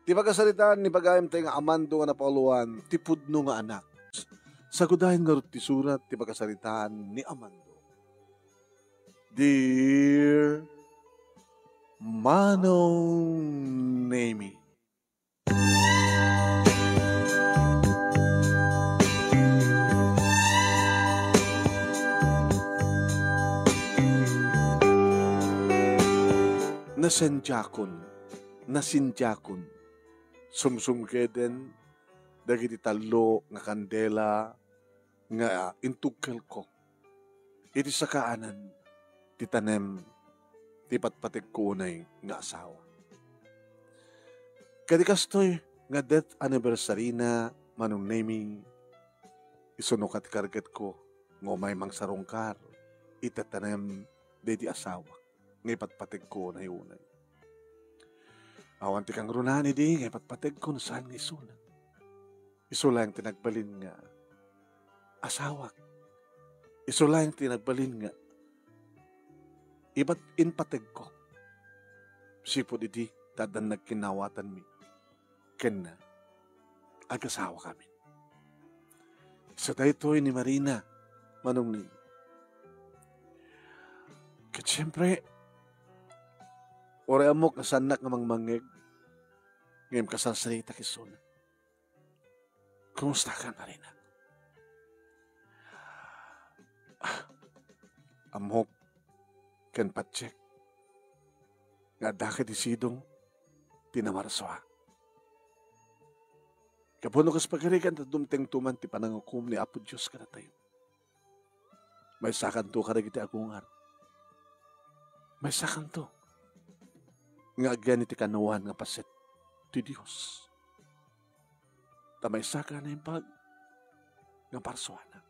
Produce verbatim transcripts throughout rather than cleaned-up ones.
Ti pakasaritaan ni ibagayam tay nga Amando nga napauluan, ti pudno nga anak. Sagudayen ngarud ti surat ti pakasaritaan ni Amando. Dear Manong Nemi, nasendiakon, nasindiakon, sumsumgeden dagiti tallo nga kandela nga intugkelko iti sakaanan ti tanem ti patpategko unay nga asawa. Kadi kastoy nga death anniversary na, Manong Nemi, isuno ka ti kargetko nga umay mangsarungkar iti tanem daydi asawa nga ipatpategko unay-unay. Awan ti kangrunaan idi nga ipatpategko no saan nga isuna. Isu laeng ti nagbalin nga asawak. Isu laeng ti nagbalin nga ibat-, impategko. Sipud idi ta addan nagkinnawatanmi kenna, agasawakamin. Isu daytoy ni Marina, Manong Nemi. Ket siempre, uray ammok nga saannak nga mangmangngeg, ngem kasarsaritak isuna. Kumusta ka, Marina? Ah, ammok ken Patsek nga adda kadi sidong ti namarsua. Gapu no kas pagarigan ta dumtengto man ti panangukom ni Apo Dios kadatayo. Maysakanto kadagiti agungar. Maysakanto nga agyan iti kanoan nga paset ti Dios. Ta maysa ka naimbag nga parsuana.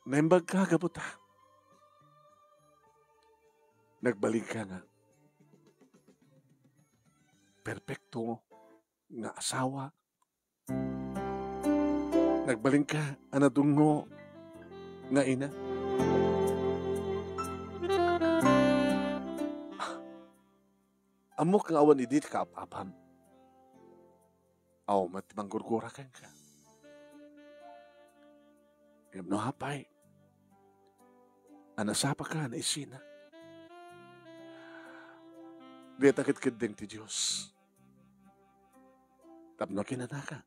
Naimbag ka gapu ta nagbalin ka nga perpekto nga asawa. Nagbalin ka a nadungngo nga ina. Ammok nga awan idi ti kaap-apam. Awan met ti manggurgura kenka. Ngem no apay a nasapa ka, naisina, dita ketkeddeng ti Dios tapno kinanaka.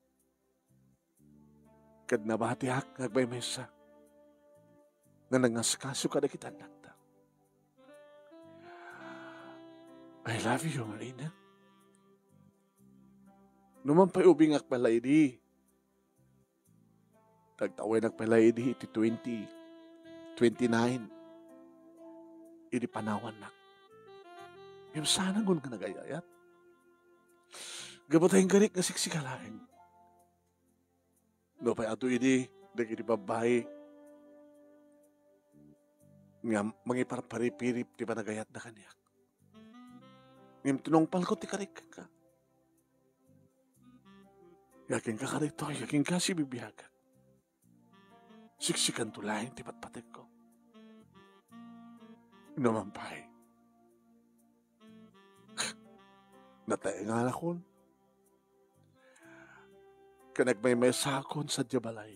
Ket nabatiak nga agmaymaysa nga nangaskaso kadagiti annakta. I love you, Marina. No man pay ubingak pay la idi, tagtawenak pay la idi iti twenty twenty-nine, idi panawannak. Ngem saan nga nagayayat. Gapu ta inkarik nga siksika laeng. Nupay adu idi dagiti babbai nga mangiparparipirip ti panagayatda kaniak. Ngem tinungpalko ti karik kenka. Yakin ka karitoy, yakin ka sibibiagak. Siksikanto laeng ti patpategko. No man pay, nataengalakon. Ken agmaymaysakon sadiay balay.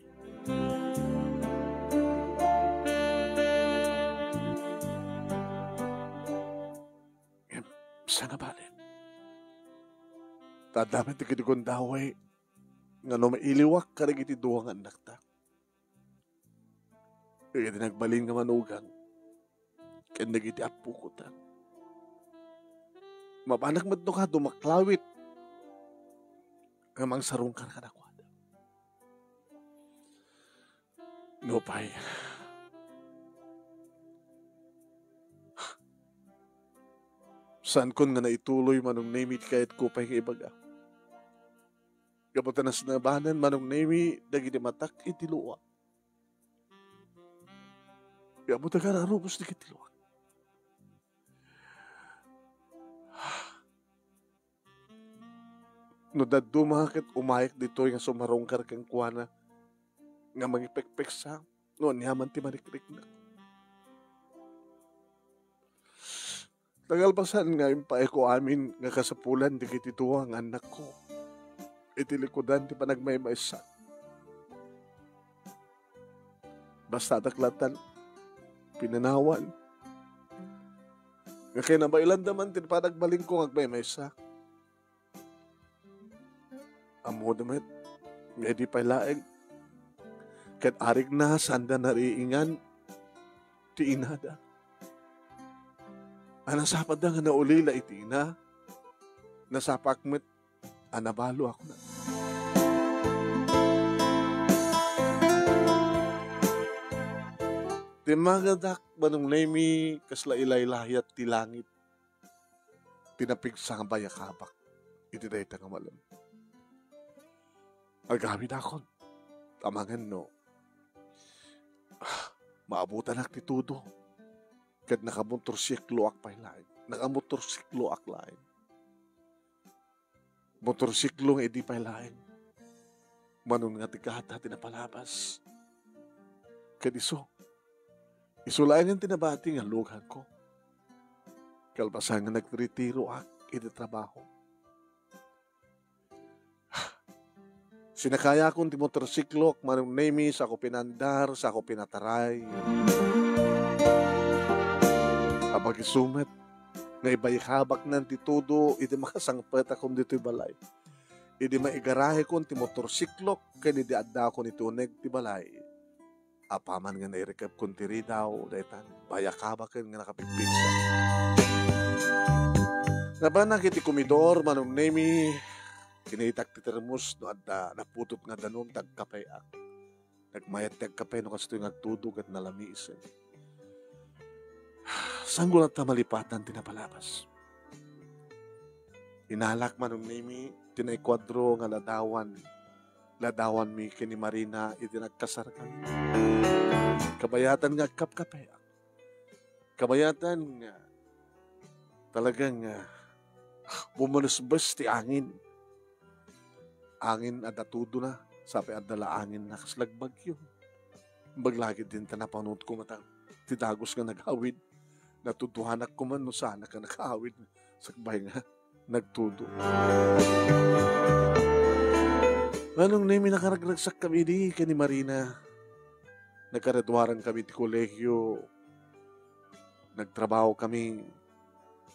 Ngem, saan nga balet? Ta adda met dagiti gundaway nga no mailiwak kadagiti dua nga annakta. Iti nagbalin nga manugang ken dagiti appokota. Mapanak met no ka dumaklawit nga mangsarungkar kadakuada. Nupay, saankon nga naituloy, Manong Nemi, ti kayatko pay nga ibaga. Gapu ta nasnabanan, Manong Nemi, dagiti matak iti lua. Gapu ta kararubos dagiti lua. No dadduma ket umayek ditoy nga sumarungkar kenkuana nga mangipekpeksa no aniaman ti marikrikna. Kalpasan nga impaayko amin nga kasapulan dagiti dua nga annakko iti likudan ti panagmaymaysa. Bastadak latta pinanawan nga kinabaelanda man ti panagbalinko nga agmaymaysa. Ammoda met nga idi pay laeng ket arigna, saanda nariingan ti inada. A nasapada nga naulila iti ina, nasapaak met a nabalo a kuna. Timmagadak, Manong Nemy, kasla ilaylayat ti langit ti napigsa nga bayakabak iti dayta nga malem. Agawidakon, amangan no maabutanak ti tudo, ket nakamotorsikloak pay laeng. Nakamotorsikloak laeng. Motorsiklo nga idi pay laeng. Manon nga ti gata ti napalabas. Ket isu, isu laengen ti nabati nga luganko. Kalpasan nga nagretiroak iti trabaho. Sinakayakon ti motorsiklok, Manong Nemy, sako pinaandar, sako pinataray. Apag-isu met nga ibayhabaknan ti tudo iti makasangpetakon ditoy balay. Idi maigarahekon ti motorsiklok ken idi addakon iti uneg ti balay, apaman nga nairikepkon ti ridaw, daytan bayakabaken nga nakapigpigsa. Napanak iti komidor, Manong Nemy, kinitak ti termos no adda naputot nga danum ti agkapeak. Nagmayat ti agkape no kastoy nga agtudo ket nalamiisen. Saanko latta malipatan ti napalabas. Inalak, Manong Nemy, ti naikuadro nga ladawan. Ladawanmi ken ni Marina idi nagkasarkami. Kabayatan nga agkapkapeak. Kabayatan nga talagang, ah, bumunusbus ti angin. Angin adda tudona, sapay adda la angin a kasla agbagyo. Imbag la ketdin ta napanunotko met ti dagus nga naghawid. Natuduanak koma no saanak a nakahawid sakbay nga nagtudo. Manong Nemy, nakaragragsakami idi ken ni Marina. Nagkaraduarankami ti kolegio. Nagtrabahokami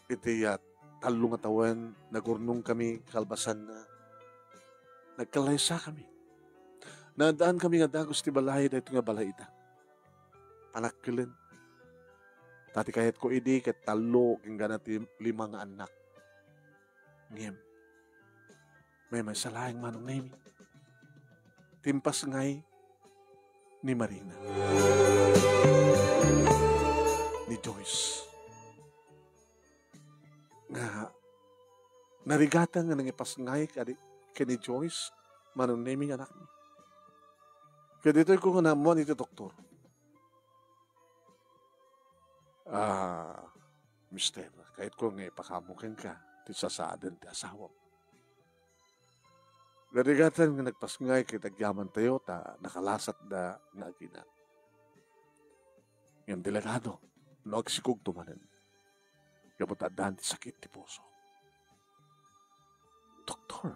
iti, ah, tallo nga tawen, nagurnongkami kalpasanna. Nagkalaysakami. Naaddankami nga dagus ti balay, daytoy nga balay ita. Panakkelen. Ta ti kayatko idi ket tallo kenggana ti lima nga annak. Ngem, maymaysa laeng, Manong Nemy, ti impasngay ni Marina, ni Joyce. Nga narigatan nga nangipasngay kadi, ken ni Joyce, Manong Nemy nga anakmi. Ket ditoy ko nga naammoan iti doktor. Ah, Mister, kayatko nga ipakaammo kenka ti sasaaden ti asawam. Narigatan nga nagpasngay ket agyamantayo ta nakalasatda nga agina. Ngem delikado no agsikogto manen gapu ta addaan ti sakit ti puso. Doktor,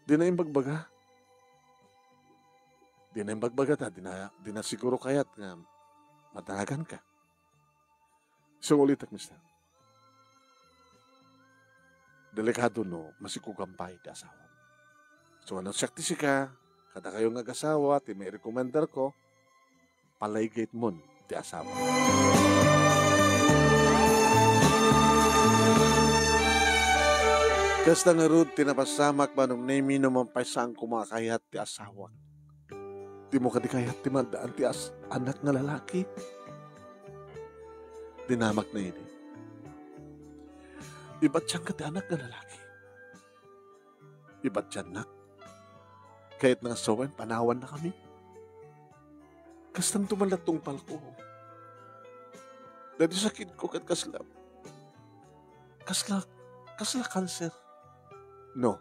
dina imbagbaga. Dina imbagbaga ta dina, dina siguro kayat nga madanaganka. Isu nga ulitek, Mister. Delikado no masikogam pay ti asawam. So, no siak ti sika, kadakayo nga agasawa, ti mairekomendarko, palaygayetmon ti asawa. Kasta ngarud ti napasamak, Manong Nemy, no mampaysaan koma a kayat ti asawak. Dimo kadi kayat ti maaddaan ti as-, anak nga lalaki? Dinamagna idi. Ibatianka ti anak nga lalaki. Ibatiannak. Kayatna nga sawen, panawannakami. Kastanto man la tungpalko. Daytoy sakitko ket kasla, kasla, kasla kanser. No,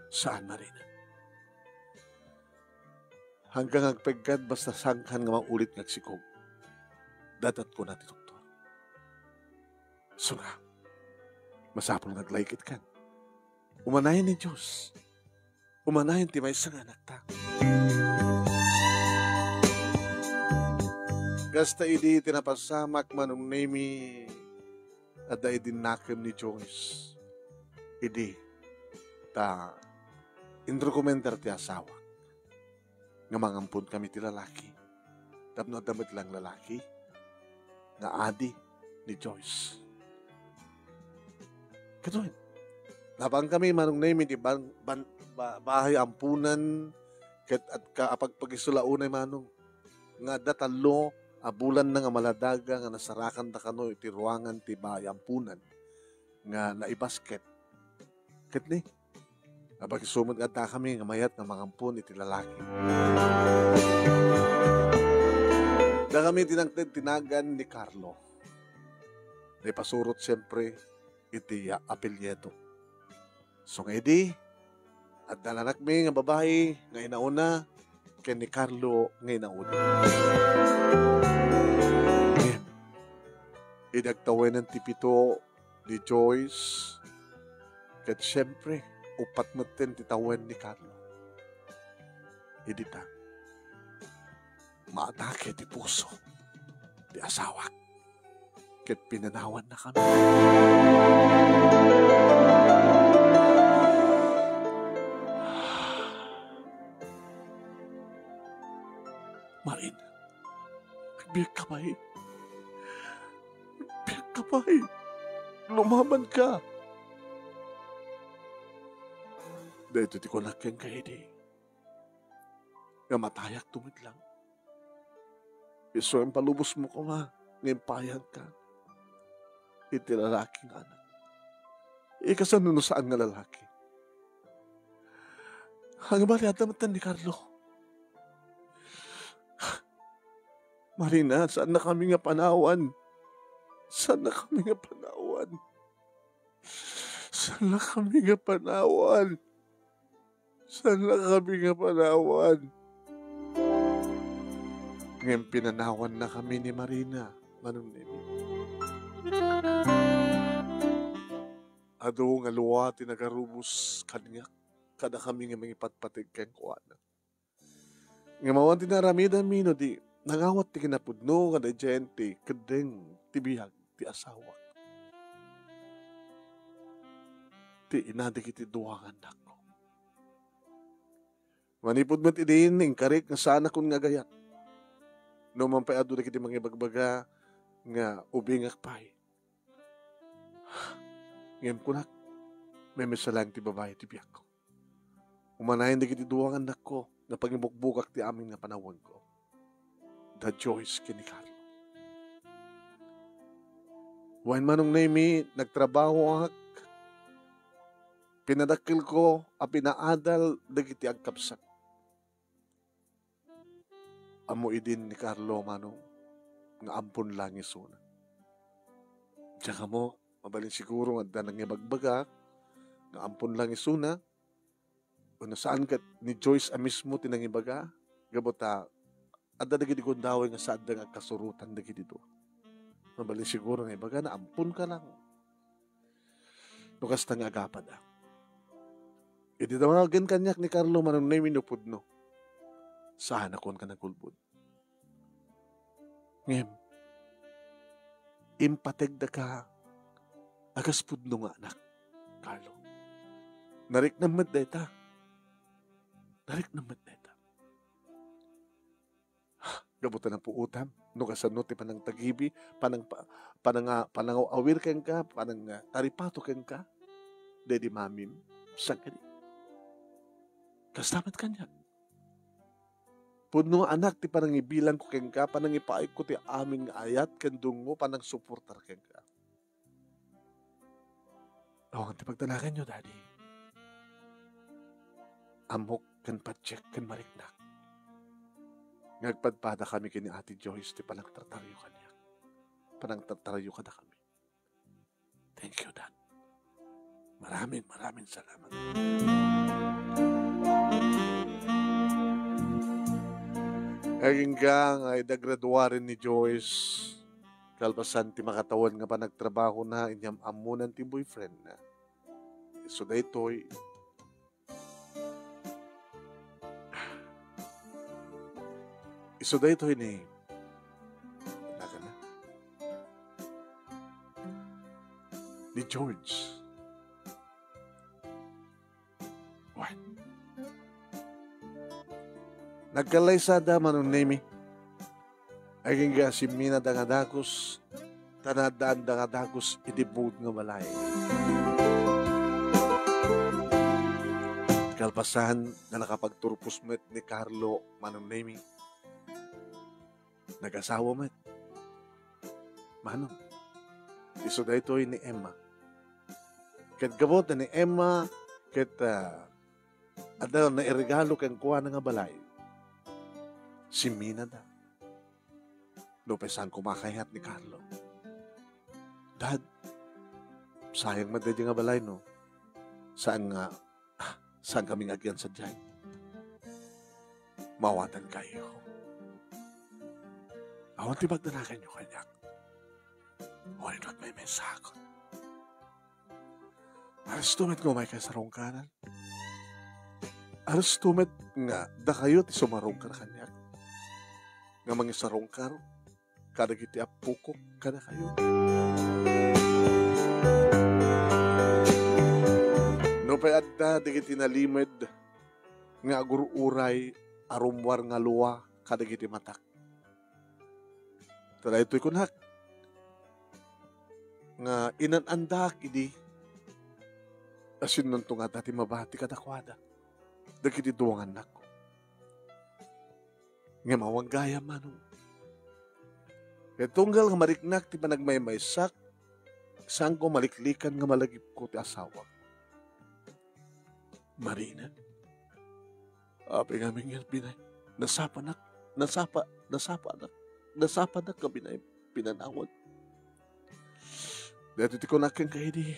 saan, Marina. Hanggang agpeggad basta saankan nga maulit nga agsikog. Dadat kuna ti doktor. Suna, masapul nga aglaykitkan. Umanayen ni Dios. Umanayen ti maysa nga anakta. Kasta idi ti napasamak, Manong Nemi, adda idi nakem ni Joyce. Idi ta inrekomendar ti asawak nga mangampon kami ti lalaki. Tapno adda met lang lalaki nga adi ni Joyce. Kaduen, napan kami, Manong Nemi, ti ban-, ban-, ba-, bahay ampunan ket agka-, apagpagisula unay, Manong, nga adda tallo a bulanna nga maladaga nga nasarakanda kano iti ruangan ti bahay ampunan nga naibasket. Ket ni, apakiso met nga adda kami nga mayat nga mangampon iti lalaki. Dakami ti nangted ti nagan ni Carlo. Naipasurot siempre iti apelyido. So nga idi, adda lanakmi nga babai nga inauna ken ni Carlo nga inaudi. Ngem, idi agtawenen ti pito ni Joyce, ket siempre, uppat metten ti tawen ni Carlo. Idi ta, maatake ti puso ti asawak ket pinanawanna kami. Marin, agbiagka pay. Agbiagka pay. Lumabanka. Daytoy ti kunak kenka idi nga matayakto met lang. Isu impalubosmo koma nga impayagka iti lalaki nga anak. Ikasano no saan nga lalaki? Nga bali, adda metten ni Carlo. Marina, saannakami nga panawan. Saannakami nga panawan. Saannakami nga panawan. Saannakami nga panawan. Ngem pinanawannakami ni Marina, Manong Nemi. Adu nga lua ti nagarubos kaniak, kadakami nga mangipatpateg kenkuana. Ngem awan ti naaramidanmi no di nangawat ti kinapudno nga daydiayen ti keddeng ti biag ti asawak, ti ina dagiti dua nga annakko. Manipud met idin, inkarik nga saanakon nga agayat. Numan pay adu dagiti mangibagbaga nga ubingak pay. Ngem kunak, memesa laeng ti babai ti biagko. Umanayen dagiti dua nga annakko nga pangibukbukak ti amin nga panawanko. Da Joyce ken ni Carlo. Wen, Manong Nemi, nagtrabahoak, pinadakkelko a pinaadal dagiti agkabsat. Ammo idin ni Carlo, Manong, nga ampon la nga isuna. Diak ammo, mabalin siguro nga adda nangibagbagak nga ampon la nga isuna, wenno saan ket ni Joyce a mismo ti nangibaga, gapu ta adda dagiti gundaway nga saanda nga agkasurotan dagiti dua. Mabalin siguro nga ibagana, amponka lang. No kasta nga agapada. Idi dawagen kaniak ni Carlo, Manong Nemi, no pudno, saanakon nga nagulbod. Ngem, impategdaka a kas pudno nga anak, Carlo. Nariknam met dayta. Nariknam met dayta. Gapu ta napuotam no kasano ti panangtagibi, panang-, pa-, pananga-, panangaw-awir kenka, panang-, ah, taripato kenka, daydi mamim, sagadi. Kasta met kaniak. Pudno nga anak ti panangibilangko kenka, panangipaayko ti amin nga ayat ken dungngo, panangsuportar kenka. Awan ti pagdanaganyo, Daddy. Ammok ken patiek ken mariknak nga agpadpadakami ken ni Ate Joyce ti panangtartaryo kaniak. Panangtartaryo kadakami. Thank you, Dad. Maraming, maraming salamat. Agingga nga idagraduaren ni Joyce, Kalpasan ti makatawen nga panagtrabahona, inyam-ammonan ti boyfriendna. Isu daytoy, isu daytoy ni, nagana? Ni George. Wen, nagkallaysada, Manong Nemi. Agingga simminada nga dagus, ta naaddaanda nga dagus iti buod nga balay. Kalpasan nga nakapagturpos met ni Carlo, Manong Nemi, nagasawa met. Manong, isu daytoy ni Emma. Ket gapu ta ni Emma, ket, ah, adda nairegalo kenkuana nga balay. Simminada. Nupay saan koma a kayat ni Carlo. Dad, sayang man daydi nga balay, no? Saan nga, ah, saan kami nga agyan sadiay? Maawatan kayo. Awan ti pagdanaganyo kaniak. Wenno agmaymaysaakon. Aresto met nga umaykayo sarungkaran. Aresto met nga dakayo ti sumarungkar kaniak. Nga mangisarungkar kadagiti appokok kadakayo. Nupay adda dagiti nalimed nga agur-uray a rummuar nga lua kadagiti matak. Ta daytoy kunak, nga inan-andaak idi, a sinnunto nga adda ti mabati kadakuada dagiti dua nga annakko. Ngem awan gayam, Manong. Ket tunggal nga mariknak ti panagmaymaysak, saanko maliklikan nga malagipko ti asawak. Marina. Apay ngamin nga binay-, nasapanak, nasapa-, nasapanak, nasapanak nga binay-, pinanawag. Daytoy ti kunak kenka idi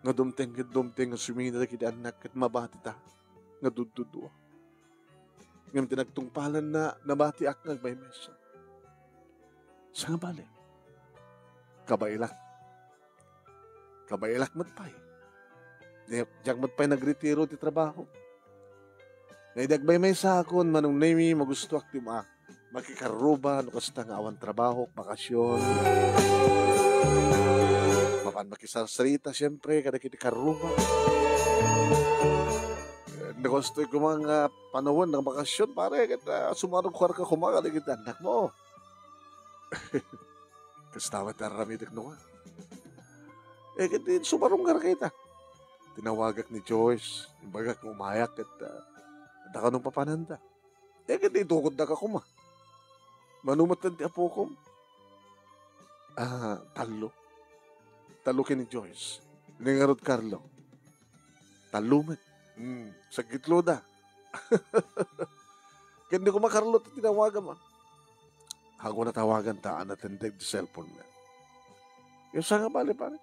nga dumteng ket dumteng nga sumina dagiti annak ket mabatita nga duddudua. Ngem ti nagtungpalanna, nabatiak nga agmaymaysa. Sangabali, kabaelak. Kabaelak met pay. Di-, diak met pay nagretiro ti trabaho. Nga idi agmaymaysaakon, Manong Nemi, magustoak ti ma-, makikarruba no kasta nga awan trabaho, bakasyon. Mapan makisarsarita, siyempre, kadagiti karruba. Eh, nagustoy koma nga panawen nga bakasyon, pare, ket, ah, sumarungkarka koma kadagiti annakmo. Kasta met ti ar-aramidek no nga. Eh, ket di sumarungkarka ita. Tinawagak ni Joyce. Imbagak nga umayak ket, ah, adda kano papananda. Eh, ket di itukoddaka koma. Mano met ti apokom? Ah, tallo. Tallo ken ni Joyce. Ni ngarud Carlo. Tallo met. Hmm, sagitlo da. Ken di koma Carlo ti tinawagam, ah. Hago natawagan ta, a natendek ti cellphone na. Yung sangabali, pare.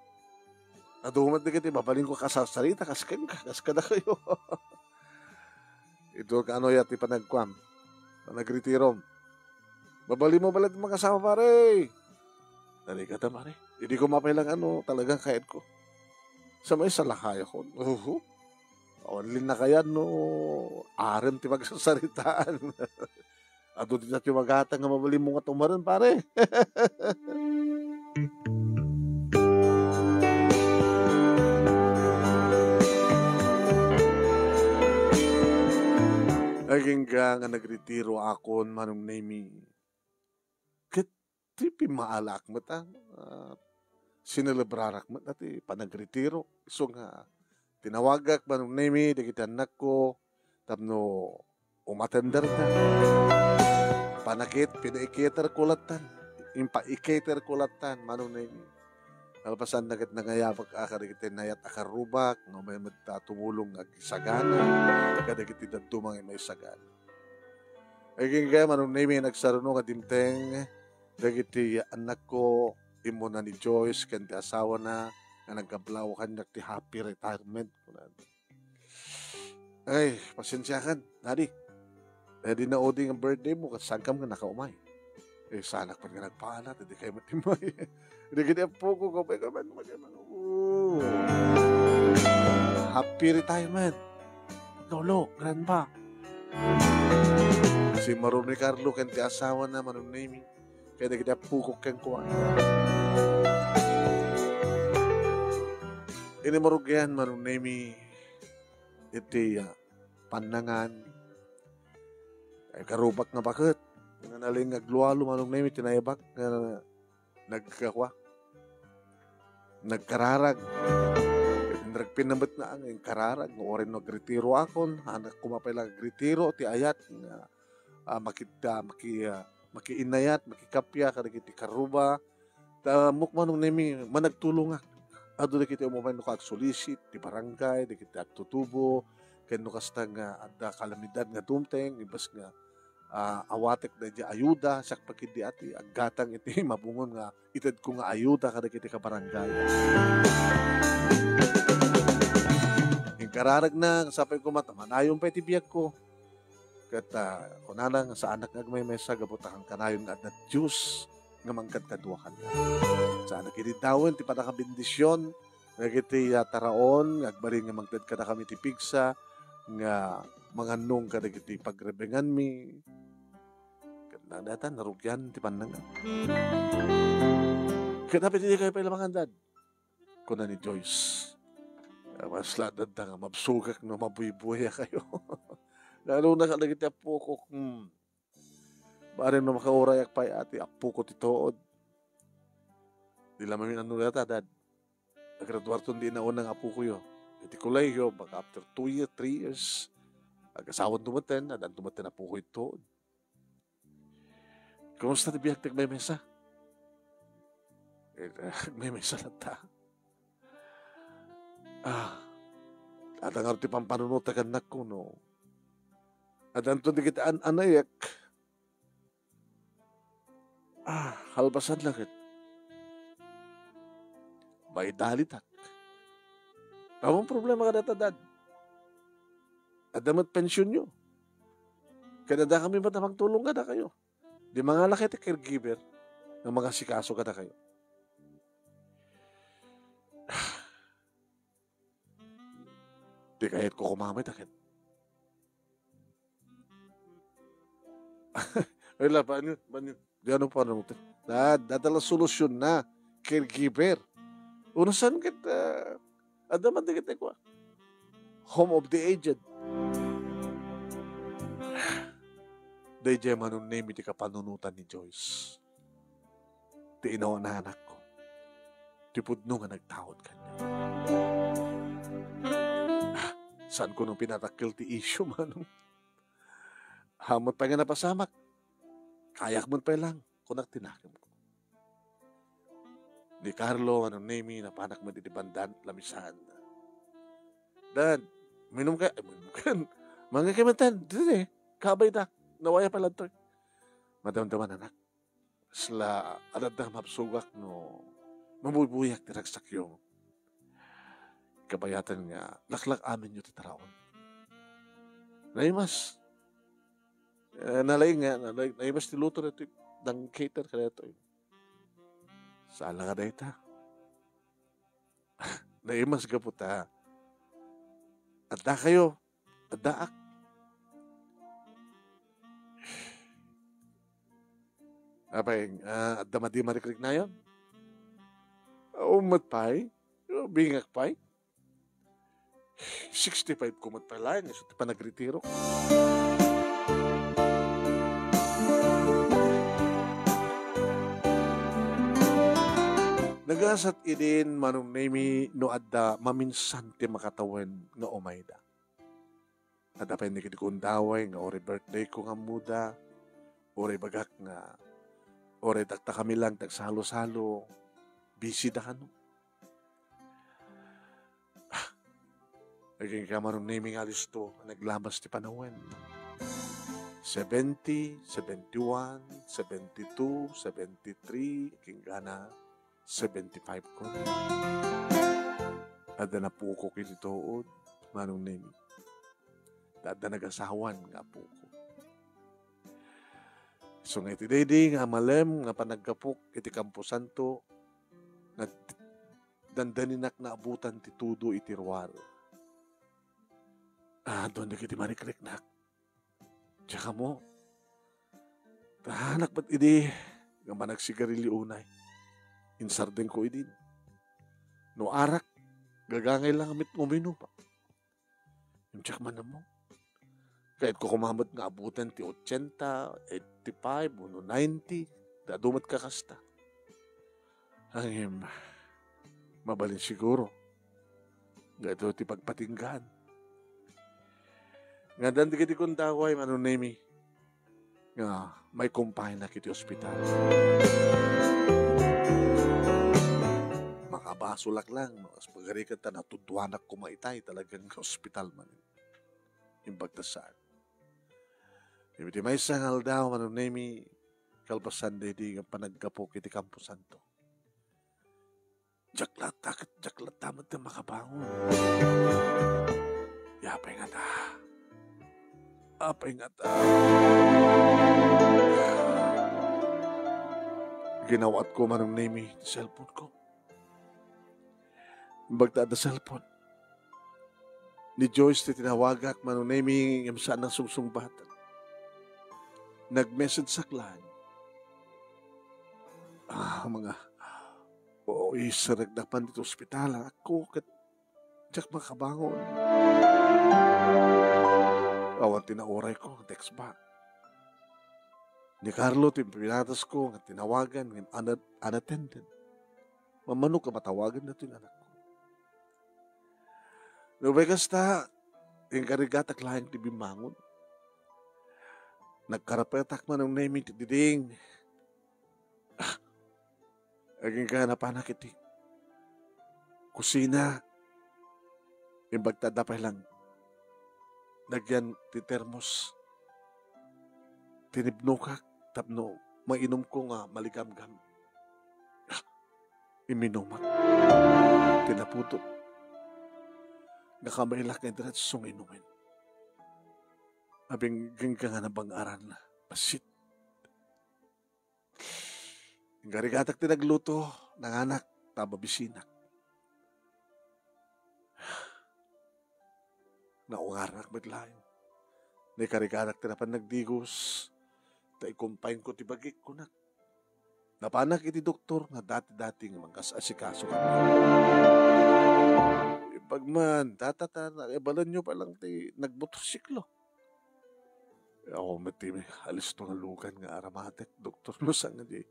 Adu met dagiti mabalinko a kasarsarita, kas kenka, kas kadakayo. Ito, kaano ya ti panagkuam? Panagretirom. Mabalinmo bala ti mangasawa, pare. Narigata, pare. Idi ko mapay lang ano, talagang kayatko. Sa may salakayakon. Uhu. Awan linnakayan no arem ti pagsarsaritaan. Adu ti natio magatang nga mabalinmo nga tumaren, pare. Agingga nga nagretiro akon, Manong Nemi. Ket ti pimmaalak met, ah, ah, sinelebrarak met, ah, ti panagretiro. Isu nga tinawagak, Manong Nemi, dagiti annakko tapno umatenderda. Panakit, pinaiketerko lattan. Impaiketerko lattan, Manong Nemi. Kalpasanna ket nangayabak a kadagiti nayat a karrubak, no, may met a tumulong nga agsagana kadagiti dadduma nga maisagana. Agingga, Manong Nemi, nagsaruno nga dimteng dagiti annakko, immuna ni Joyce ken ti asawana nga nagkablaw kaniak ti happy retirement, kunana. Ay, pasensiakan, Daddy. Ready na udi nga birthday mo, ket saankam nga nakaumay. Eh, sanak pay nga nagpaanat, dagiti kayo met immay. Dagiti apok ko, kabay ka man, kabay ka man. Oo. Happy retirement, Lolo, Grandpa. Simmaruno ni Carlo ken ti asawana, Manong Nemi, ken dagiti apok ko kenkuana. Inimurogyan, Manong Nemi, iti, ah, pannangan. Ay, karubak nga baket. Nga nalingag lualo, Manong Nemi, ti naibak nga nagkakua, nagkararag. Ket inragpin na met nga inkararag, nga uray no agretiroakon, anak koma pay la agretiro, ti ayat nga, ah, makit-, ah, maki-, ah, makiinayat, makikappia kadagiti karuba. Ta, mukma, Manong Nemi, managtulongak. Adu dagiti umabay no agsulisit, ti barangay, dagiti agtutubo, ken no kasta nga adda kalamidad nga dumteng, imbes nga ah, awatek daydi ayuda, siak pay ketdi ti aggatang iti mabungon nga itedko nga ayuda kadagiti kabarangay. Inkararagna, sapay koma ta manayon pay ti biagko. Ket, ah, kunana nga saanak nga agmaymesa gapu ta kankanayon nga adda Dios nga mangkadkadua kaniak. Saanak idi dawen ti pannakabendision, dagiti, ah, taraon nga agbalin nga mangted kadakami ti pigsa nga mangannong kadagiti pagrebenganmi. Ket dayta, narugian ti pannangan. Ket apay ti dikayo pay la mangan, Dad? Kuna ni Joyce. Ah, mas la, Dad, nga mabsogak no mabuybuyayo. Lalo na kadagiti apok, hmm. Barem no makaurayak pay a ti apok ti tuod. Di la mamin-ano dayta, Dad. Agraduarton di nauna nga apokoyo iti kolehiyo, baka after two years, three years, agasawanto metten, addanto metten apoko iti tuod. Kumusta ti biag ti agmaymesa? Eh, agmaymesa latta. Ah, adda ngarud ti pampanunot ti annakko no addanto dagiti an-, anayek. Ah, kalpasan la ket maidalitak. Awan problema kadata, Dad. Adda met pensionyo. Ket adda kami met a mangtulong kadakayo. Di mangala ket ti caregiver nga mangasikaso kadakayo. Di kayatko kumamay ta ket. Ay, la, banyo, banyo. Di ano pa, ano, Dad, dayta la solusyon na. Caregiver. Unasan ket, ah, adda man dagiti kua. Home of the aged. Daydiay Manong Nemi ti kapanunotan ni Joyce. Ti inaw-anakko. Ti pudno nga nagtaud kaniak. Ah, saanko no pinatakkel ti issue, Manong. Awan met pay nga napasamak. Kayak met pay lang, kunak ti nakemko. Ni Carlo, Manong Nemi, napanak met iti bandan, lamisan. Dad, minum ka, ay, minum ka. Mangngeg ka metten, didi, kabay ta. Nawaya pay ladtoy. Madamdama, anak. Kasla, adda mabsogak no mabuybuyak ti ragsakyo. Kabayatan nga, laklak-amin yo ti taraon. Naimas. Eh, nalaing nga, nalaing, naimas ti luto na ito, nang cater ka na ito. Saan lang nga dayta? Naimas gapu ta. Adda kayo, addaak. Apay, ah, adda madi marikriknayon? Ummet pay? Bingak pay? Sixty-five ko met pay laeng isu ti panagretiro. Nagasat idin Manong Nemi no adda maminsan ti makatawen nga umayda. Adda pay ni kadi gundaway nga uray birthday ko nga ammoda, uray bagak nga uray dakta kami lang tagsalo-salo, busy da kano. Ah, agingga Manong Nemi nga alisto, naglamas ti panawen. Seventy, seventy-one, seventy-two, seventy-three, agingga na seventy-five ko. Adda napukok iti tuod, Manong Nemi. Ta adda nagasawan nga apoko. Isu nga iti daydi nga malem nga panaggapok iti kamposanto, nga dandaninak naabutan ti tudo iti ruar. Ah, adun dagiti marikriknak. Diak ammo. Tanak met idi nga managsigarilio unay. Insardengko idin. No arak, gagangay lang met uminom. Ngem diak man ammo. Kayatko koma met nga abutan ti ochenta, eighty-five, wenno ninety. Ta adu met kakasta. Ngem, mabalin siguro nga ito ti pagpatinggaan. Nga addan dagiti gundaway, Manong Nemy, nga maikumpayanak iti ospital. Makabasolak lang, no, kas pagarikan ta natudtuanak koma itay, talagan nga ospital man. Imbag ta saan. Iti maysa nga aldaw, Manong Nemy, kalpasan daydi nga panaggapok iti kamposanto. Diak latta ket diak latta met nga makabangon. Apay ngata? Apay ngata? Ginawaatko, Manong Nemy, ti cellphone ko. Imbag ta adda cellphone. Ni Joyce ti tinawagak, Manong Nemy, ngem saan a sungsungbat. Nag-messageak laeng. Ah, mga, oo, iserrekda pan ditoy ospital, ako, ket diak makabangon. Awan ti naurayko, text back. Ni Carlo ti pinatasko nga tinawagan ngem una-, unattended. Mammanok a matawagan daytoy nga anakko. Nupay kasta, inkarigatak laeng ti bimmangon. Nagkarapetak, Manong Nemy, ti diding. Ah, agingga napanak iti kusina. Imbag ta adda pay lang nagyan ti termos. Tinipnokak tapno mainumko nga maligamgam. Ah, iminumak. Ti napudot. Nakamaylak nga diretso nga inumen. Agingga nga nabang-aran. Bassit. Inkarigatak ti nagluto, nanganak, ta babisinak. Naungarnak met laeng. Naikarigatak ti napan nagdigos, ta ikumpayenko ti bagik, kunak. Napanak iti doktor nga dati-dati nga mangkas-asikaso kaniak. Imbag man, tata, ta, naibalanyo pa lang ti nagmotorsiklo. Awan met ti alisto nga lugan nga aramatek, doktor, no saan nga di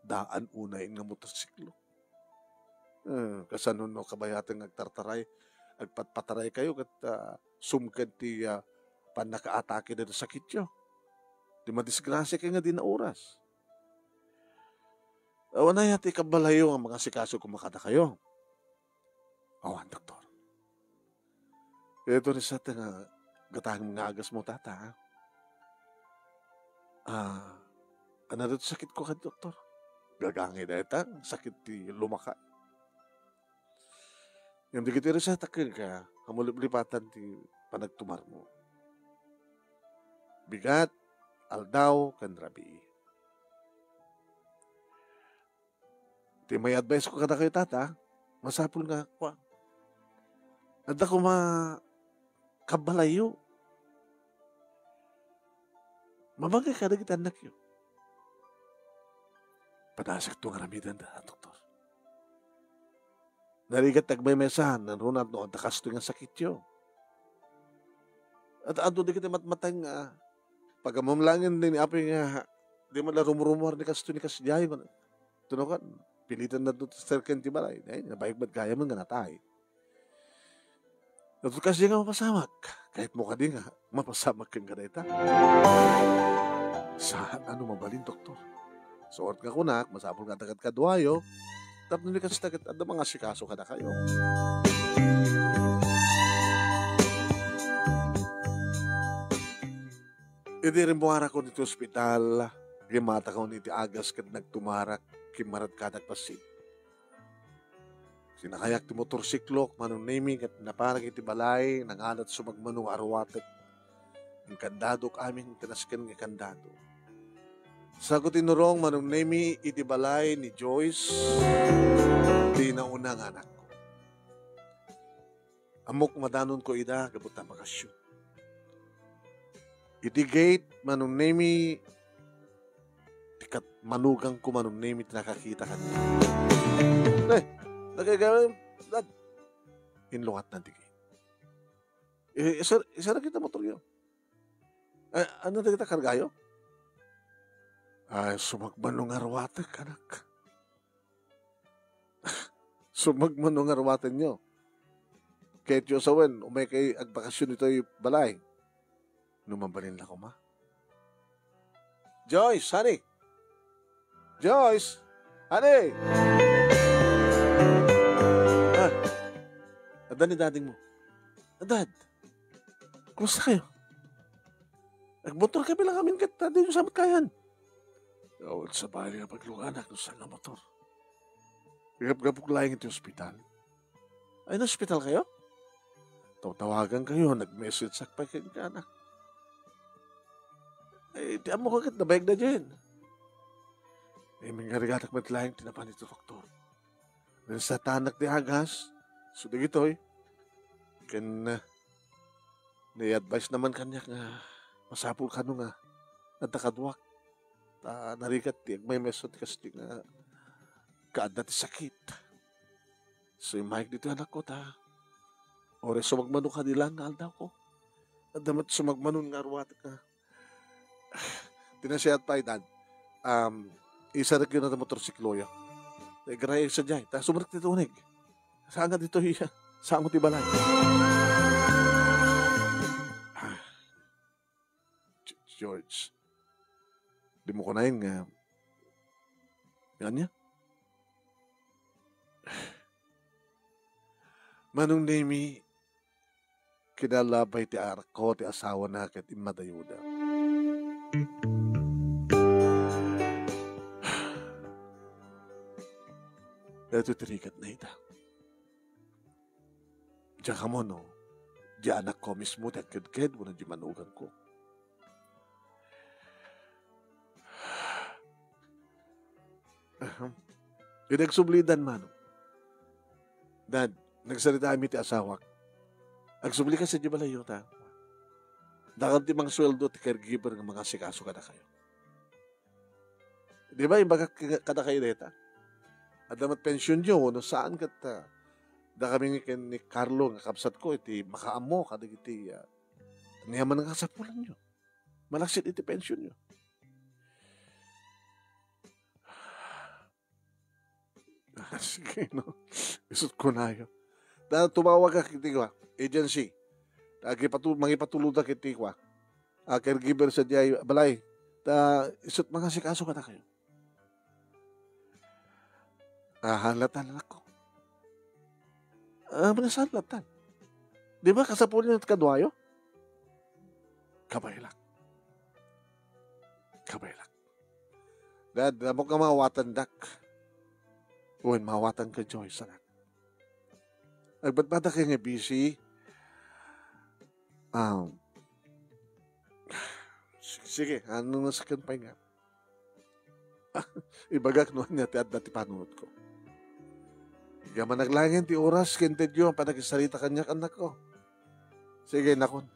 daan unay nga motorsiklo. Eh, kasano no kabayaten nga agtartaray, agpatpataraykayo ket, ah, sumked ti, ah, pannakaatake daytoy sakityo. Di madisgrasiakayo nga di naoras. Awan aya ti kabalayyo nga mangasikaso koma kadakayo? Awan, doktor. Ito ni sa nga gatangem nga agasmo, tata, ha? Ah, ano daytoy sakitko kad doktor? Gagangay dayta, sakit ti lumaka. Ngem dagiti reseta kenka, a maliplipatan ti panagtumarmo. Bigat, aldaw, ken rabii. Ti may advice ko kadakayo, tata, masapul nga, kua, adda koma kabalayyo. Mabangkay kadagiti annakyo. Padasakto nga aramidenda, a doktor. Narigat ti agmaymaysa, nangruna no adda kastoy nga sakityo. At adu dagiti matmateng nga pagammom laengen ni Apo nga di man la rumrumuar ni kastoy ni kasdiay. Tunokan, pilitan na do ti serken ti balay. Ay, nabayag met gayam nga natay. Adu kasdiay nga mapasamak. Kayatmo kadi nga mapasamak ken kadayta? Saan a no mabalin, doktor. Suot nga kunak, masapul nga adda kadkaduayo, tapno ni kasta ket adda mangasikaso kadakayo. Idi rimmuarakon iti ospital, rimmatakon iti agas ket nagtumarak, kimmaradkadak bassit. Sinakayak ti motorsiklok, Manong Nemy, ket napanak iti balay, nangalat sumagmamano nga aruatek. Ing kandadok amin ti nasken nga kandado. Saanko tinurong, Manong Nemi, iti balay ni Joyce, ti nauna nga anakko. Ammok, madanonko ida gapu ta bakasyon. Iti gate, Manong Nemi, ti kat-, manugang ko, Manong Nemi, ti nakakita kaniak. Eh, nagagawin, Dad. Inluwatna ti gate. Eh, isar-, isaragyo ta motoryo. Eh, ania dagita kargayo? Ay, sumagmamano nga ruatek, anak. Sumagmamano nga ruatenyo. Ket sawen, umaykay agbakasyon itoy balay. No mabalin la koma. Joyce, honey! Joyce! Honey! Ah, adda ni daddy mo. Dad, kumusta kayo? Agmotor kami lang amin ket, ah, di nyo sa met kayan. Awan sa balay nga pagluganak no saan nga motor. Gapgapok laeng iti ospital. Ay, na-ospital kayo? Tawtawagan kayo, nag-message sak pay kenka, anak. Eh, ti ammok ket nabayag na dyan. Eh, mingarigatak met laeng ti napan iti doktor. Nagsatanak ti agas, so dagitoy. Ken, ah, ni-advise naman kaniak nga masapul kano nga adda kaduak. Ta narigat ti agmaymaysa ti kasta nga kaadda ti sakit. So, immayeg ditoy, anakko, ta uray sumagmamano kadi laeng nga aldawko. Adda met sumagmamano nga ruatek nga. Ti nasayaat pay, Dad, um, isaragyo na ti motorsikloyo. Igarayag sadiay, ta sumrek ti tunig. Saan nga ditoy, saan mo ti balay? Ah, G-, George, di mo kunaen nga, nga ania? Manong Nemi, kinalabay ti anakko ti asawana ket immadayoda. Daytoy ti rigatna ita. Diak ammo no, di anakko mismo ti agkedked wenno di manugangko. Ahem. Idi agsubli, Dad, Manong. Dad, nagsaritaami ti asawak. Agsubli ka sadiay balayyo, ta. Dakami ti mangsueldo ti caregiver nga mangasikaso kadakayo. Di ba, imbagak ka-, kadakayo dayta? Adda met pensionyo, no saan ket, ah, dakami ken ni Carlo nga kabsatko iti makaammo kadagiti, ah, ania man nga kasapulanyo. Malaksid iti pensionyo. Ah, sige, no? Isut' kunayo. Ta tumawagak iti kua, agency. Ta agipatu-, mangipatulodak iti kua, a caregiver sadiay balay. Ta isut' mangasikaso kadakayo. Ah, halatan, anakko. Ah, manasalatan. Di ba, kasapulanyo ti kaduayo? Kabaelak. Kabaelak. Dad, ammok nga maawatandak. Wen, maawatanka, Joyce, anak. Agbadbadak nga busy. Um, sige, sige, ano na sa pay nga? Ibagak no ania ti adda ti panunotko. Igamanak laengen ti oras ken ti adda a panagsarita kaniak, anakko. Sige, nakon.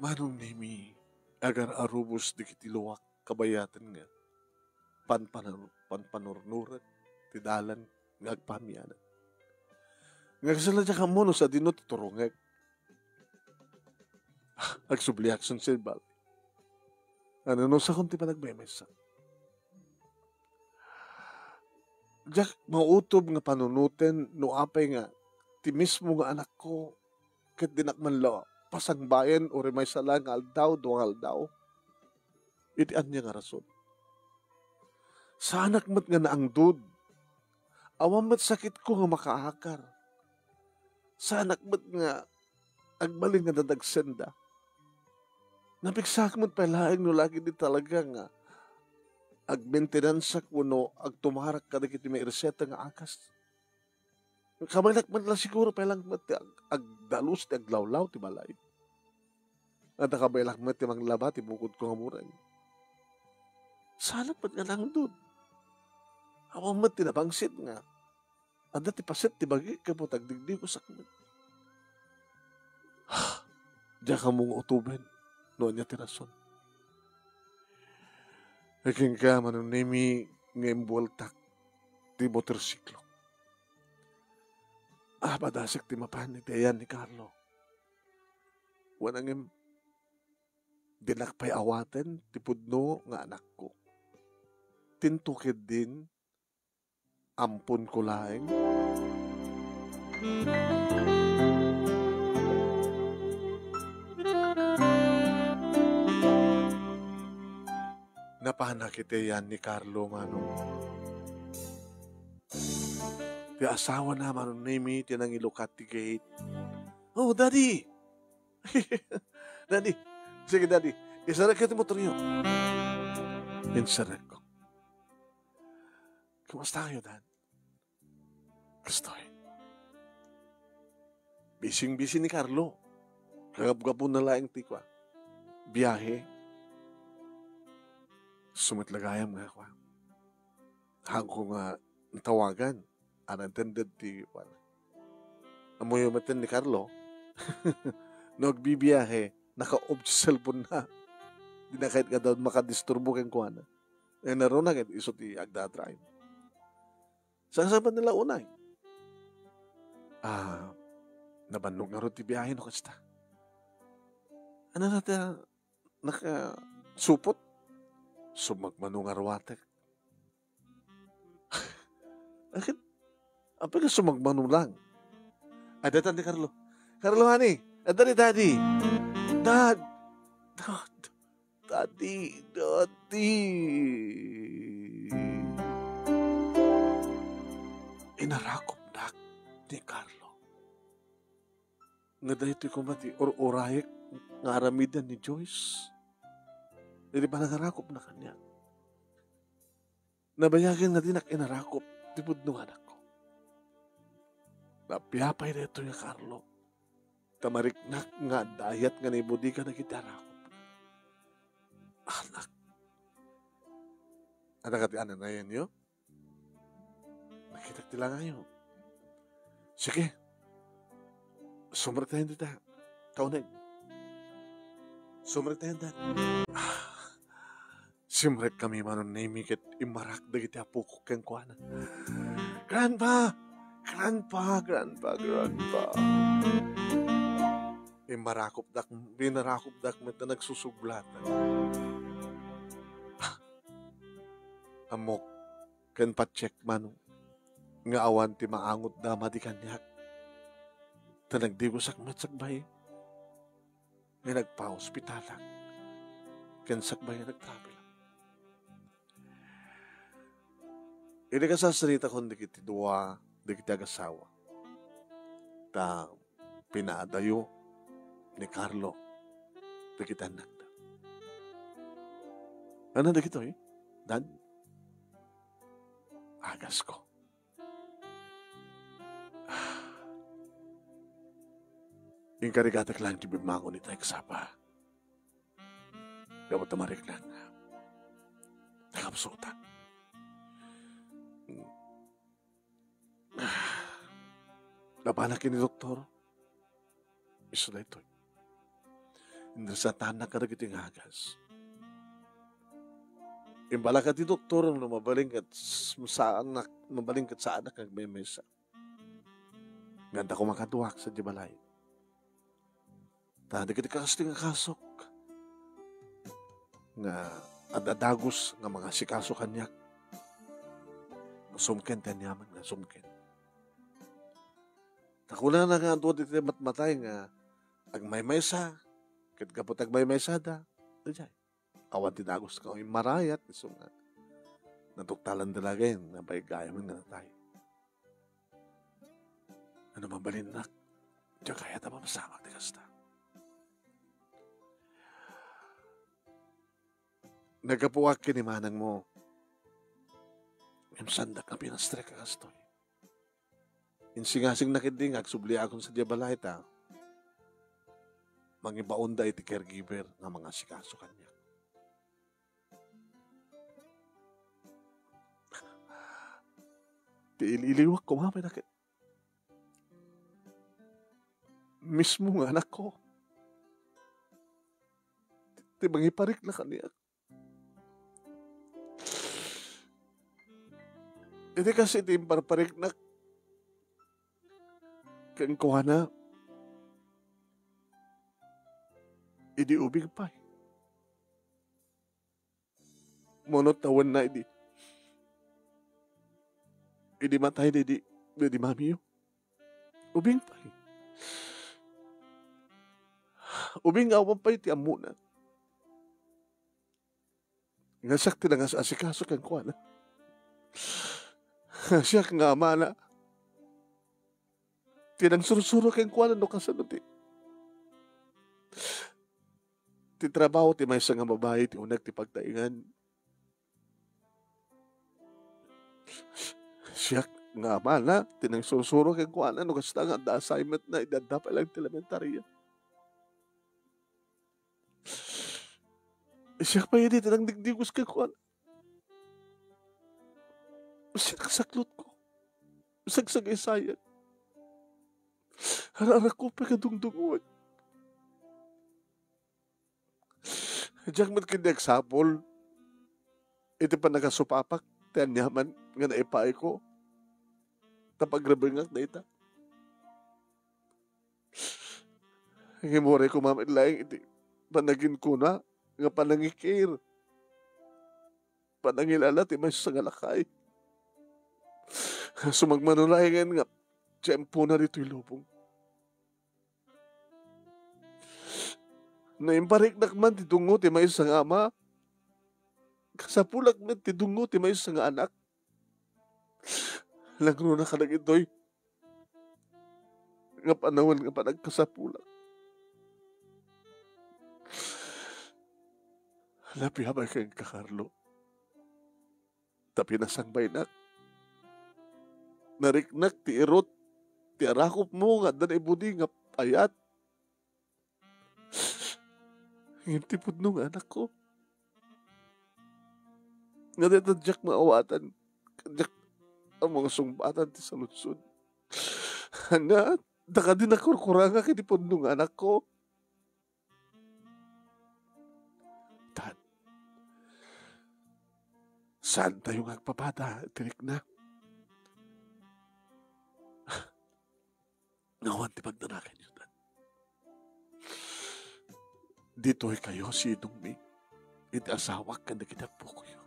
Manong Nemi, agar-arubos dagiti luak kabayatan nga panpanur-, panpanurnurek ti dalan nga agpamianak. Nga kasla diak ammo no sadino ti turongek. Agsubliak sumsembal. Ananusakon ti panagmemesak. Diak mautob nga panunoten no apay nga ti mismo nga anakko ket dinak man la pasangbaen uray maysa la nga aldaw, dua nga aldaw. Iti ania nga rason? Saanak met nga naangdud. Awan met sakitko nga makaakar. Saanak met nga agbalin nga dadagsenda. Napigsaak met pay laeng no lagi di talaga nga agmaintenansak wenno agtumarak kadagiti maireseta nga agas. Kabaelak met la siguro pay lang met ti ag-, agdalus ti aglawlaw ti balay. Adda kabaelak met ti manglaba ti bukodko nga mureng. Salak met nga nangdud. Awan met ti nabangsit nga adda ti paset ti bagik ket agdigdigosak met. Diak ammo nga utoben no ania ti rason. Kenka, Manong Nemi, nga imbueltak ti motorsiklo. Ah, padasek ti mapan iti ayan ni Carlo. Wen, ngem, dinak pay awaten ti pudno nga anakko. Tinto ketdin, amponko laeng. Napanak iti ayan ni Carlo, Manong. Ti asawana, Manong Nemi, ti nangilukat ti gate. "Oh, Daddy!" "Daddy, sige, Daddy, isarek ti motoryo." Insarekko. "Kumusta kayo, Dad?" "Kastoy." Bising-bisi ni Carlo. Kagapgapuna laeng ti kua, biahe. Sumet la gayam nga kua, haanko nga natawagan. Unintended ti kua. Ammoyo met ni Carlo, no agbibiahe, naka-off ti cellphone na. Di na kayat nga daw makadisturbo kenkuana. Eh, naruna ket isu ti agdadrive. Saan-saan nila unay? Ah, nabannog ngarud ti biahe no kasta. Ano na ta, nakasupot? Sumagmano nga ruatek. Akin, apay ka sumagmano lang? Adda ni Carlo. "Carlo, honey, adda ni Daddy." "Dad, Dad, Daddy, Daddy." Inarakopnak ni Carlo nga daytoy koma ti ur-urayek nga aramiden ni Joyce. Iti panangarakopna kaniak. Nabayagen nga dinak inarakop ti pudno nga anakko. Appiapay daytoy nga Carlo. Ta mariknak nga adda ayat nga naibudiga dagiti arakopna. Anak. Adda kadi ananayenyo? Nakitak ti langayo. Sige. Sumrektayon dita. Kauneg. Sumrektayon, Dad. Ah, simrek kami, Manong Nemi, ket immarak dagiti apokok kenkuana. "Grandpa! Grandpa! Grandpa! Grandpa!" Immarakopdak, binarakopdak met ta nagsusublatan. Ah, ammok ken patiek man nga awan ti maangotda madi kaniak. Ta nagdigosak met sakbay nga nagpa-ospitalak ken sakbay nga nagtravelak. Idi kasasaritakon dagiti dua, dagiti agasawa, ta pinaadayo ni Carlo dagiti annakda. Ano dagitoy, Dad? Agasko. Inkarigatak lang ti bimmangon ita, Sapa. Gapu ta mariknak nga nakapsuta. Napanak ken ni doktor. Isu daytoy. Inresetanak kadagiti ngagas. Imbagak ti doktor no mabalin ket s-, saanak, mabalin ket saanak nga agmemesa. Nga adda koma kaduak sadiay balay. Ta dagiti kastoy nga kasok nga adda dagus nga mangasikaso kaniak, sumken ti aniaman nga sumken. Ta kunana nga adu dagiti matmatay nga agmaymaysa, ket gapu ta agmaymaysada, idiay, awan ti dagus nga immarayat, isu nga natuktalanda laeng nga baybay gayam nga natay. Ano mabalinnak, diak kayat a mapasamak ti kasta. Naggapuak ken ni manangmo, ngem saandak a pinastrek a kastoy. Insingasingna ketdi nga agsubliakon sadiay balay ta mangibaonda iti caregiver nga mangasikaso kaniak. Ti ili-iliwak koma met a ket mismo nga anakko ti, ti mangiparikna kaniak. Iti kas iti imparpariknak kenkuana, idi ubing pay. Mono tawenna idi, idi matay didi, didi mamiyo. Ubing pay. Ubing nga awan pay ti ammona nga siak ti nangas-asikaso kenkuana. Siak nga amana ti nangsursuro kenkuana no kasano ti, ti trabaho ti maysa nga babai ti uneg ti pagtaengan. Siak nga amana ti nangsursuro kenkuana no kasta nga adda assignment na idi adda pay lang ti elementaria. Siak pay idi ti nangdigdigos kenkuana. Siak saklotko. Sagsagaysayan. Ar-arakko pay kadungdunguan. Diak met ketdi agsapul iti pannakasupapak ti aniaman nga naipaayko ta pagribengak dayta. Ngem uray koma met laeng iti panaginkuna nga panangikir, panangilala ti maysa nga lakay. Sumagmamano laengen nga tiempona ditoy lubong. No impariknak man ti dungngo ti maysa nga ama, kasapulak met ti dungngo ti maysa nga anak. Nangruna kadagitoy nga panawen nga panagkasapulak. Napiabay kenka, Carlo. Ta pinasangbaynak. Nariknak ti irut ti arakupmo nga adda naibudi nga payat. Ngem ti pudno nga anakko, nga dayta diak maawatan, diak ammo nga sungbatan ti saludsod. Ania, ta kadi nakurkurangak iti pudno nga anakko. Tan, saantayo nga agpapada iti rikna. Awan ti pagdanaganyo, tan. Ditoykayo sidongmi iti asawak ken dagiti appokoyo.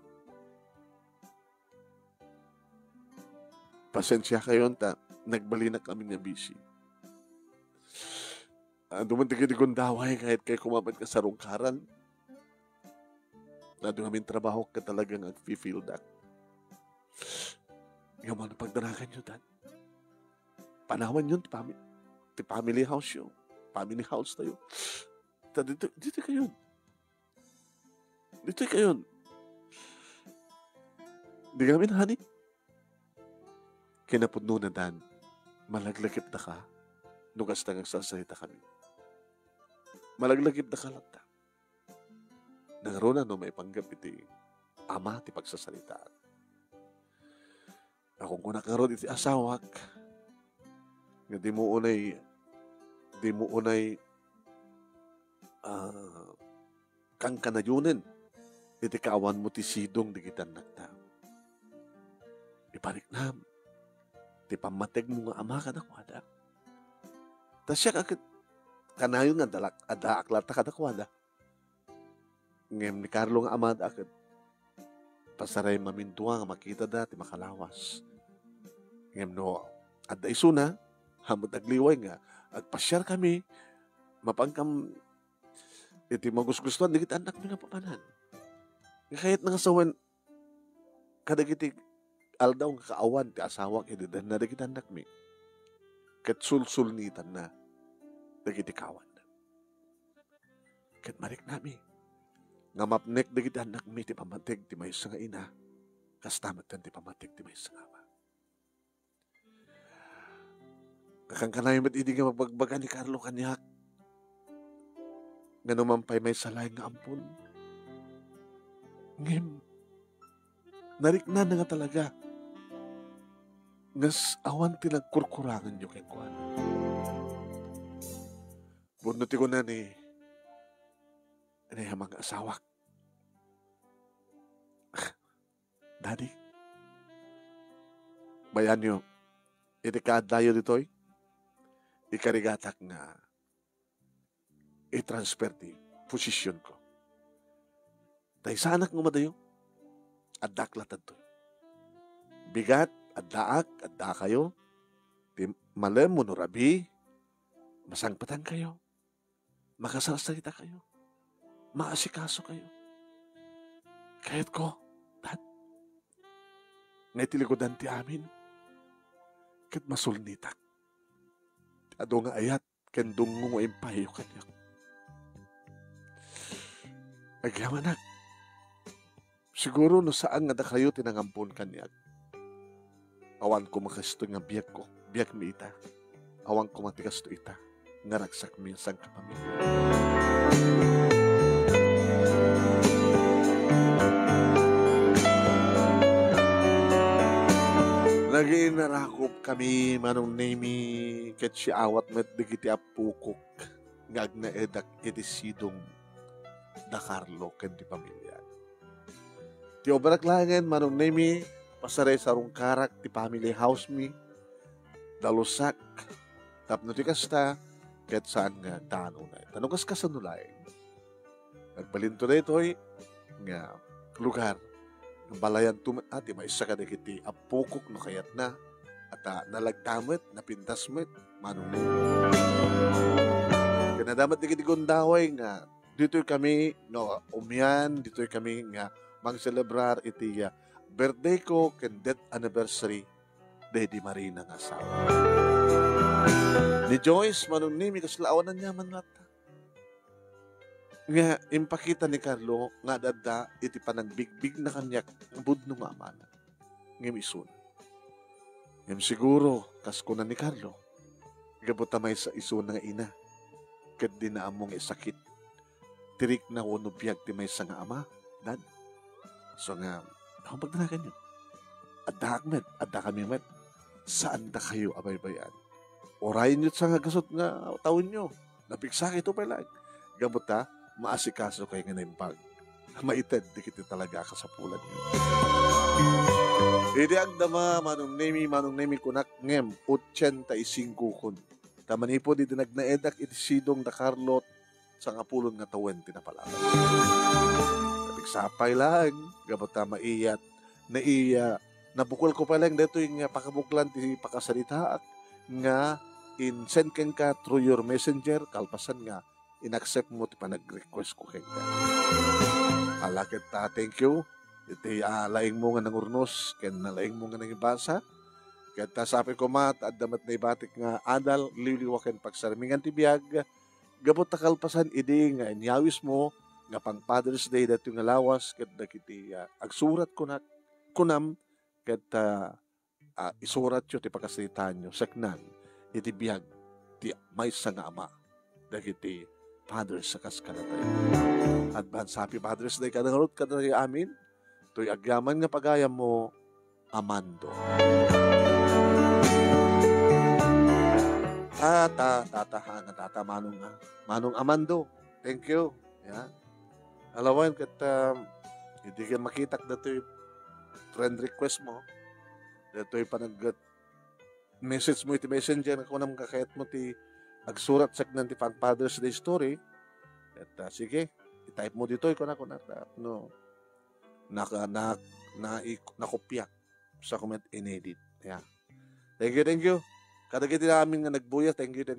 Pasensiakayon ta nagbalinak amin nga busy. Adu man dagiti gundaway nga itkay koma met nga sarungkaran. Adu ngamin trabahok ket talaga nga agfi-field ak. Ngem awan pagdanaganyo, tan. Panawanyon ti fami-, ti family house yo. Family house tayo. Ta dito, ditoykayon. Ditoykayon. Di ngamin, honey. Kinapudnona, tan, malaglagipdaka no kasta nga agsasaritakami. Malaglagipdaka latta. Nangruna no maipanggep iti ama ti pagsasaritaak. Akunkunak ngarud iti asawak nga dimo unay, dimo unay, ah, kankanayonen iti kaawanmo ti sidong dagiti annakta. Ipariknam ti pammategmo nga ama kadakuada. Ta siak a ket kanayon nga adda-, addaak latta kadakuada. Ngem ni Carlo nga amada ket pasaray mamindua nga makitada ti makalawas. Ngem no adda isuna, ammot agliway nga agpasiarkami, mapankam iti magusgustuan dagiti annakmi nga papanan. Nga kayatna nga sawen kadagiti aldaw nga kaawan ti asawak idi danna dagiti annakmi, ket sulsulnitanna dagiti kaawanna. Ket mariknami nga mapnek dagiti annakmi ti pammateg ti maysa nga ina, kasta metten ti pammateg ti maysa nga ama. Nakankanayon met idi nga magbagbaga ni Carlo kaniak. Nga no man pay maysa laeng nga ampon. Ngem, nariknana nga talaga. Ngas awan ti nagkurkuranganyo kenkuana. Pudno ti kuna ni, ni amang asawak. Daddy, bayanyo, iti kaaddayo ditoy, ikarigatak nga i-transfer ti positionko. Tay saanak nga madayo, addak latadtoy. Bigat, addaak, addakayo. Ti malem wenno rabii, masangpetankayo. Makasarsaritakayo. Maasikasokayo. Kayatko, Dad, nga iti likudan ti amin, ket masulnitak ti adu nga ayat ken dungngo nga impayo kaniak. Agyamanak, siguro no saan nga dakayo ti nangampon kaniak, awan koma kastoy nga biagko, biagmi ita. Awan koma ti kastoy ita nga ragsakmi a sangkapamilya. Nagiinnarakop kami, Manong Nemi, ket siawat met dagiti appokok nga agnaedak iti sidong da Carlo ken ti pamilya. Ti obrak laengen, Manong Nemi, pasarasarungkarak ti family house mi, dalusak, tapno ti kasta, ket saan nga agdanonay. Ta no kaskasano laeng, agbalinto daytoy nga lugar, nga balayanto met a ti maysa kadagiti appokok no kayatna, a ta nalagda met, napintas met, Manong Nemi. Ken adda met dagiti gundaway nga ditoy kami nga umian, ditoy kami nga mangselebrar iti, ah, birthday ko ken death anniversary daydi Marina nga asawa. Ni Joyce, Manong Nemi, kasla awan aniaman latta. Nga impakita ni Carlo nga adda iti panagbigbigna kaniak nga pudno nga amana. Ngem isuna. Ngem siguro, kas kuna ni Carlo, gapu ta maysa isuna nga ina, ket dina ammo nga isakit ti rikna wenno biag ti maysa nga ama, Dad. So nga, awan pagdanaganyo. Addaak met, adda kami met. Saan dakayo a baybay-an. Urayenyo sa nga gasut nga tawenyo. Napigsakayto pay laeng. Gapu ta, maasikaso kay nga naimbag. Maited dagiti talaga a kasapulanyo. Idi agdama, Manong Nemi, Manong Nemi kunak ngem, ochenta y cinco kun. Ta manipud idi nagnaedak iti sidong da Carlo, sangapulon nga tawen ti napalabas. Napigsakay laeng, gapu ta maiyat, naiya, nabukelko pay laeng daytoy nga pakabuklan ti pakasaritaak nga in-send kenka through your messenger, kalpasan nga in-accept mo ti panag-request ko kenka. Ala ket ta, thank you. Iti, ah, laing mo nga nangurnos, ken nalaing mo nga nangibasa. Ket ta, sapay koma, ta adda met naibatik nga adal, liwliwa ken pagsarmingan ti biag. Gapu ta kalpasan idi nga inyawis mo nga pang Father's Day daytoy nga lawas, ket dagiti, ah, agsurat kunak, kunam, ket, ah, ah, isuratyo ti pakasaritaanyo, saknan iti biag ti maysa nga ama dagiti fathers a kas kadatayo. Advance happy Father's Day kada ngarud, kadatayo amin. Toy agyaman nga pagayammo, Amando. Tata, tata, ha, nga tata, manong, ah, manong Amando. Thank you. Yan. Alawen ket, um, idi ket makitak datoy friend request mo, datoy panag-, message mo iti messenger nga kunam nga kayat mo ti agsurat saknan ti fan Father's Day story. Ket, ah, sige, i-type mo ditoy, kuna, kuna, ta, no, naka-, na-, na-, nakopia. Sa comment, inedit. Yeah. Thank you, thank you. Kadagiti amin nga nagbuya, thank you, thank